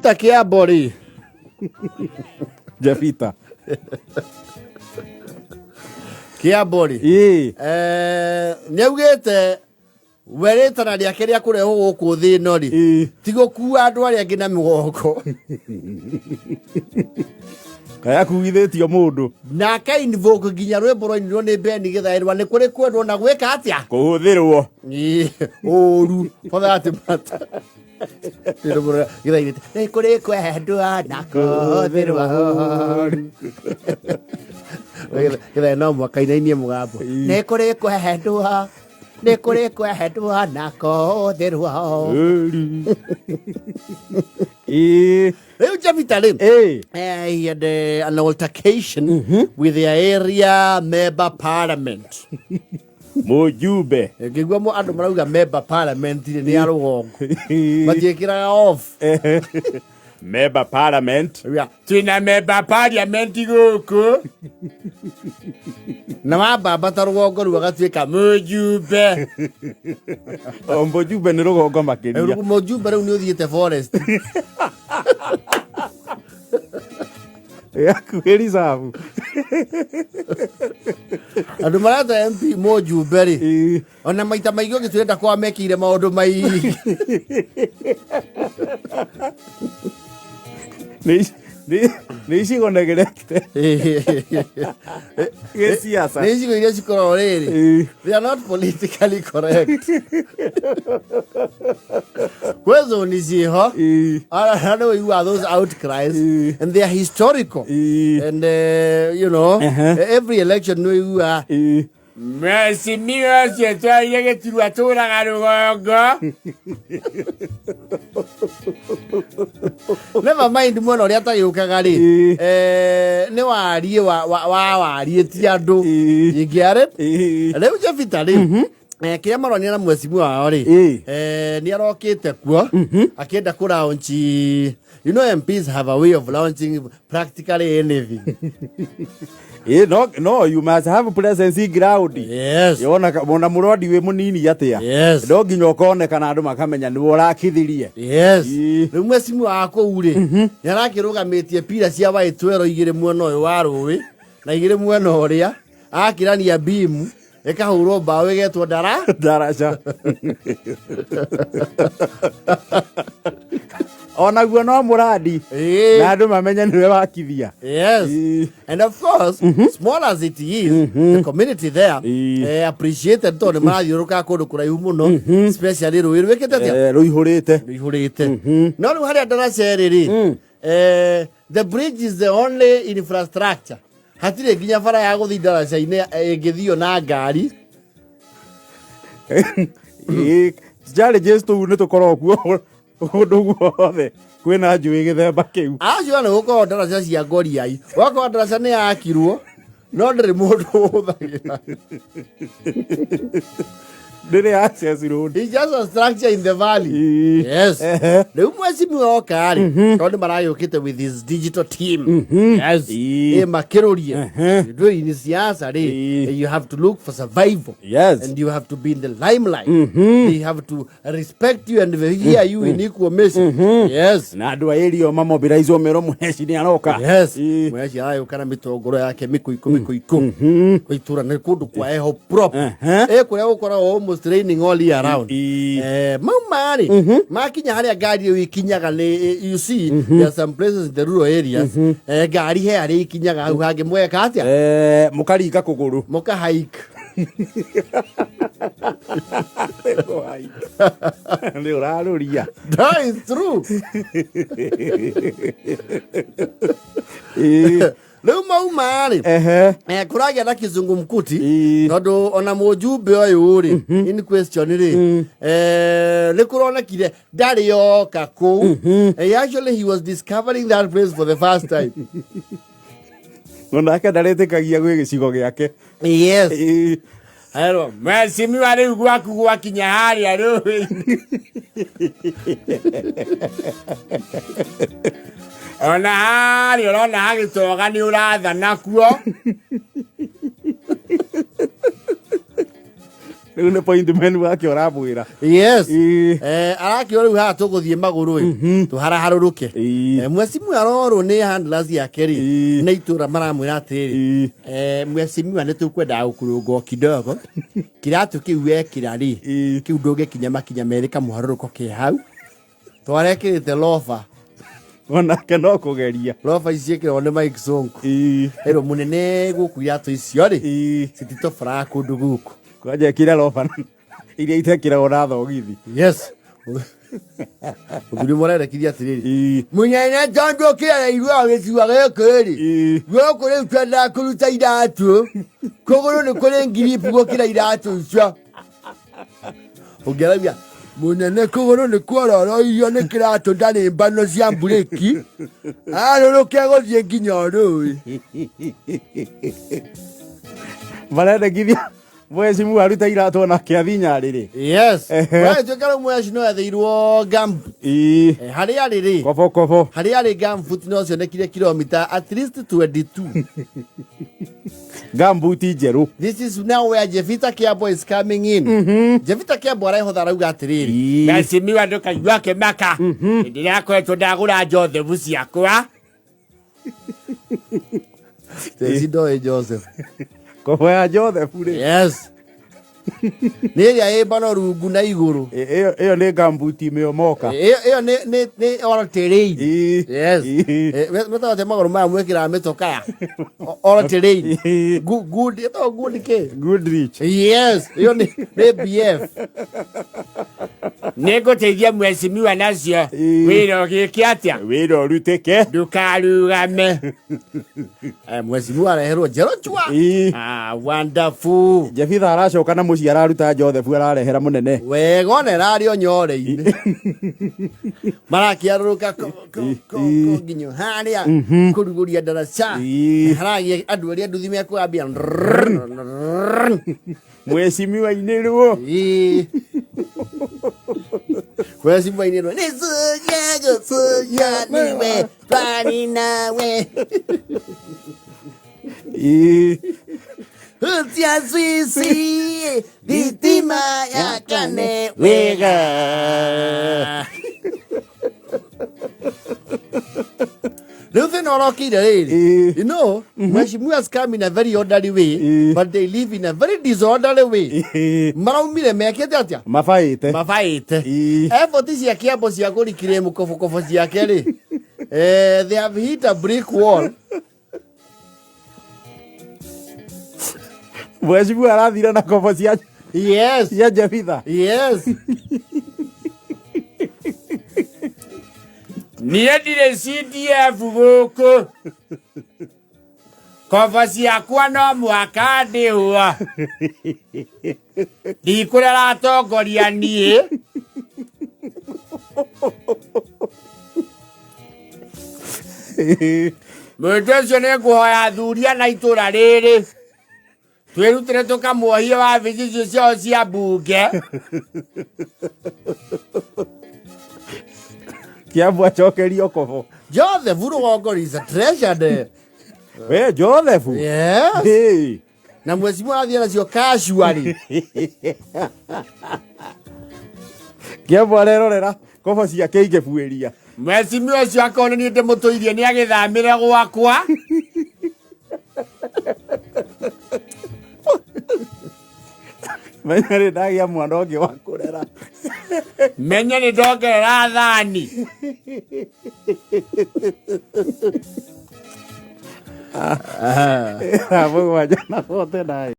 Peter Kĩambo rĩ. Jefita. Kĩambo rĩ. Ĩĩ. Nĩ augĩte we rĩtana rĩake rĩa kũrehwo gũkũ thĩ ĩno rĩ Ĩĩ. ti gũkua andũ arĩa angĩ na mĩgongo. Kaĩ akuithĩtio mũndũ. Na aka invoke nginya rwĩmbo rwainirwo nĩ Ben Gĩthaĩrwa nĩ kũrĩ kwendwo na gwĩka atĩa? Kũhũthĩrwo. Ĩĩ, ũru for that matter. Gĩthairĩte nĩ kũrĩ kwendwo na kũhũthĩrwo ũru. Gĩthaĩ no mũhaka inainie mũgambo. Nĩ kũrĩ kwendwo nĩ kũrĩ kwendwo na kũhũthĩrwo. Ũru. Ĩĩ. Rĩu Jevita rĩ Ĩĩ. He had an altercation with the area member parliament. Mũjumbe. Ngĩigua andũ marauga member parliament rĩ nĩ a rũgongo. Matiĩkĩraga off. Member parliament. Rauga, twĩna member parliament gũkũ. Na wambamba ta rũgongo rĩu agatuĩka mũjumbe. O mũjumbe nĩ rũgongo makĩria. Mũjumbe rĩu nĩ ũthiĩte forest. Hakuhĩ reserve. Andũ mareta MP mũjumbe rĩ. Ĩĩ. Ona maita maingĩ ũngĩtuĩka kwa mekĩire maũndũ maingĩ. Nĩ icigo neglected. Gĩciaca. Nĩ icigo iria cikoragwo rĩrĩ. Ĩĩ. They are not politically correct. Kwĩ zoni ciĩho. Ĩĩ. Ara nĩ ũiguaga those outcries Ĩĩ. and they are historical. Ĩĩ. And every election nĩ ũiguaga Ĩĩ. Mheshimiwa ũcio twarire gĩturwa tũraga rũgongo. Never mind mwena ũrĩa atagĩũkaga rĩ. Ĩĩ. Nĩ wariĩ wa wariĩ ti andũ. Ĩĩ. Ingĩarĩ. Ĩĩ. Rĩu Jevita rĩ. Kĩrĩa maronio na mheshimiwa wao rĩ. Ĩĩ. Nĩ arokĩte kuo akĩenda kũ launch. You know MPs have a way of launching practically anything. Ĩĩ, no, no, you must have presence ground. Yes. Yona ona mũrondi wĩ mũnini atĩa. Yes. No nginya ũkonekana andũ makamenya nĩwe ũrakithirie. Yes. Ĩĩ. Rĩu mwecimu wa kũu rĩ nĩ arakĩrũgamĩtie pira cia waitwero igĩrĩ mwena ũyũ wa rũĩ na igĩrĩ mwena ũrĩa akĩrania bimu ĩkahũrwo mbaũ ĩgetwo ndara Ndaraca. Onaguo no mũrandi. Ĩĩ. Na andũ mamenye nĩwe wakithia. Yes. Ĩĩ. And of course, small as it is, the community there Ĩĩ. appreciated tondũ nĩ marathiũrũrũka kũndũ kũraihu mũno, especially rũĩ rwĩkĩte atĩa? Rũihũrĩte. Rũihũrĩte. No rĩu harĩa ndaraca ĩrĩ rĩ, the bridge is the only infrastructure. Hatirĩ nginya bara ya gũthiĩ ndaraca-inĩ ĩngĩthio na ngari. Ĩĩ, challenges tũu nĩ tũkoragwo kuo kũndũ guothe kwĩna njũĩ gĩthemba kĩu. Acio nĩ gũkorwo ndaraca cia ngoriai. Wakorwo ndaraca nĩ yakirwo, no ndĩrĩ mũndũ ũhũthagĩra. Ndĩrĩ access road. It's just a structure in the valley. Ĩĩ. Yes. Ehe. Rĩu mheshimiwa oka rĩ, tondũ nĩ maragĩũkĩte with his digital team. Yes. Ĩĩ. Ĩ makĩrũrie. Ehe. Ndũĩ ni siasa rĩ, Ĩĩ. you have to look for survival. Yes. And you have to be in the limelight. They have to respect you and hear you in equal measure. Yes. Na andũ a area mamobilize merwo mũheci nĩ aroka. Yes. Ĩĩ. Mweshi aragĩũka na mĩtongoro yake mĩkũikũ mĩkũikũ. Kwa itũra nĩ kũndũ kwa heho proper. Ehe. Ĩ kũrĩa gũkoragwo almost raining all year round. Ĩĩ. Mauma rĩ makinya harĩa ngari ĩyo ikinyaga nĩ you see there are some places in the rural areas ngari he harĩa ikinyaga hau hangĩ mweka atĩa? Mũkaringa kũgũrũ. Mũka hike. Nĩ ũrarũria. That is true. Ĩĩ. Rĩu mauma rĩ Ehe. Kũragĩa na kizungumkuti Ĩĩ. tondũ ona mũjumbe ũyũ rĩ in question rĩ nĩ kũronekire ndarĩ yoka kũu. Actually he was discovering that place for the first time. Onake ndarĩtĩkagia gwĩ gĩcigo gĩake. Yes. Ĩĩ. Hello, mheshimiwa rĩu gwaku gwakinya harĩa rũĩ ona harĩa ũrona hagĩtoga nĩ ũrathana kuo. Rĩu nĩ point man wake ũramwĩra. Yes. Ĩĩ. Arakĩo rĩu haha tũgũthiĩ magũrũ ĩ, tũharaharũrũke. Ĩĩ. Mheshimiwa arorwo nĩ handlers yake rĩ, Ĩĩ. nĩ itũra maramwĩra atĩrĩrĩ, Ĩĩ. Mheshimiwa nĩ tũkwendaga gũkũrũnga o kidogo, kĩratũ kĩu wekĩra rĩ, Ĩĩ. kĩu ndũngĩkinya makinya merĩ kamũharũrũko ke hau, twarekĩrĩte loba. Onake no kũgeria. Loba ici ciĩkĩragwo nĩ Mike Sonko. Ĩĩ. Erwo mũnene gũkũ iratũ icio rĩ, Ĩĩ. cititobaraga kũndũ gũkũ. Kwanja ĩkĩra roba iria itekĩragwo na thogithi. Yes. Mũthuri mũrerekithia atĩrĩrĩ, Ĩĩ. mũnene tondũ ũkĩrereirwo gĩcigo gĩkĩ rĩ, Ĩĩ. gũkũ rĩu twendaga kũruta iratũ, kũgũrũ nĩ kũrĩ ngiribu gũkĩra iratũ icio. Ũngĩarauga mũnene kũgũrũ nĩ kuororoirio nĩ kĩratũ ndarĩ mbano cia mburĩki, arũrũke gũthiĩ nginya rũĩ. Marendekithia mheshimiwa aruta iratũ onake athiĩ nyarĩrĩ. Yes. Ehe. Ũragĩtuĩka rĩu mweci no etheirwo gumboot. Ĩĩ. Harĩa arĩ rĩ, Kobo kobo. harĩa arĩ gumboot no cionekire kilomita at least 22. Gambuti njerũ. This is now where Jevita Kiambo is coming in. Jevita Kiambo arehotha arauga atĩrĩrĩ, Ĩĩ. mheshimiwa ndũkaigua akĩmaka, hĩndĩ ĩrĩa akoretwo ndagũra Joseph ciakwa. Teci ndoĩ Joseph. Kobo ya Joseph rĩ. Yes. Nĩ ĩrĩa ĩ mbano rungu na igũrũ. Ĩyo nĩ gambuti mĩomoka. Ĩyo nĩ all terrain. Ĩĩ. Yes. Ĩĩ. Metaga atĩa magũrũ maya mwĩkĩraga mĩtokaya? All terrain. Ĩĩ. Good, ĩtagwo good kĩ? Good reach. Yes, ĩyo nĩ BF. Nĩ ngũteithia mheshimiwa nacio. Ĩĩ. Wĩra ũgĩke atĩa? Wĩra ũrutĩke. Ndũkarugame. Mheshimiwa areherwo njerũ chua. Ĩĩ. Ah, wonderful. Jebitha aracoka na mũciĩ araruta Joseph ararehera mũnene. Wega ona ĩrarĩ o nyore-inĩ. Marakĩarũrũka ko nginya harĩa kũrugũria ndaraca. Ĩĩ. Haragia andũ arĩa nduthi mekũgambia. Mheshimiwa inĩrwo. Ĩĩ. Mheshimiwa inĩrwo. Nĩ curia gũcuria nĩwe twari nawe. Ĩĩ. Hutia sisi thitima yakane wega. Rĩu thĩna ũrokire rĩrĩ, Ĩĩ. you know, mheshimiwas come in a very orderly way, Ĩĩ. but they live in a very disorderly way. Ĩĩ. Maraumire mekĩte atĩa? Mabaĩte. Mabaĩte. Ĩĩ. Effort cia Kiambo cia kũrikire mũkobokobo ciake rĩ, they have hit a brick wall. Mheshimiwa arathire na kobo cia Yes. cia Jebitha. Yes. Niĩ ndirĩ CDF gũkũ, kobo ciakwa no mũhaka ndĩhwo, ndikũrera atongoria niĩ. Mũndũ ũcio nĩ ngũhoya athuri ana itũra rĩrĩ twĩrutĩre tũkamuohie wabici icio ciao cia mbunge. Kiambu acokerio kobo. Joseph Rũgongo is a treasure there. We Joseph. Yes. Hey. Na mheshimiwa athiĩ nacio casually. Kiambu arerorera kobo ciake igĩbuĩria. Mheshimiwa ũcio akorwo nĩ niĩ ndĩmũtũirie nĩ agĩthamĩre gwakwa. Menya nĩ ndagĩa mwana ũngĩ wa kũrera. Menye nĩ ndongerera thani. 7:49.